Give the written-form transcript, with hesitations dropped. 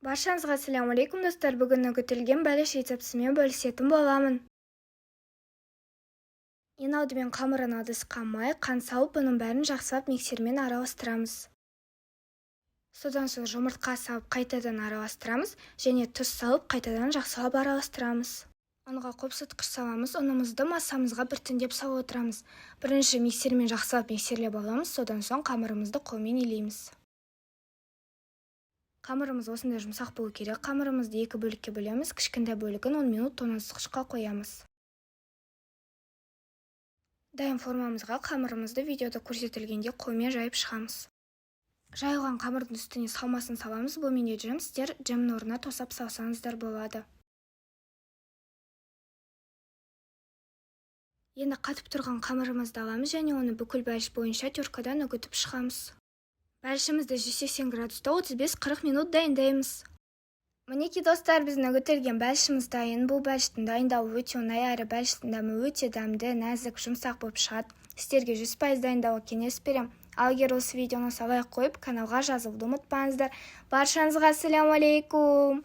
Баршаңызға ассалаумағалейкум, достар! Бүгін үгітілген бәліш рецептісімен бөлісетін боламын. Ең алдымен қамырын ыдысқа май, қант салып, бұның бәрін жақсылап миксермен араластырамыз. Содан соң жұмыртқа салып, қайтадан араластырамыз және тұз салып, қайтадан жақсылап араластырамыз. Ұнға қопсытқыш саламыз. Ұнымызды массамызға біртіндеп салып отырамыз. Бірінші миксермен жақсылап миксерлеп аламыз, содан соң қамырымызды қолмен илейміз. Қамырымыз осындай жұмсақ болу керек. Қамырымызды екі бөлікке бөлеміз. Кішкентай бөлігін 10 минут тоңазытқышқа қоямыз. Дайын формамызға қамырымызды видеода көрсетілгендей қолмен жайып шығамыз. Жайылған қамырдың үстіне салмасын саламыз. Бұл менде джем, сіздер джемнің орнына тосап салсаңыздар болады. Енді қатып тұрған қамырымызды аламыз және оны бүкіл бәліш бойынша теркадан үгітіп шығамыз. Бәлішімізді 180 градуста 35-40 минут дайындаймыз. Мінекей, достар, біздің үгітілген бәлішіміз дайын. Бұл бәліштің дайындалуы өте оңай, әрі бәліштің дәмі өте дәмді, нәзік, жұмсақ болып шығады. Сіздерге 100% дайындауға кеңес беремін. Ал егер осы видеоны ұнаса, лайк қойып, каналға жазылуды ұмытпаңыздар. Баршаңызға ассалаумағалейкум!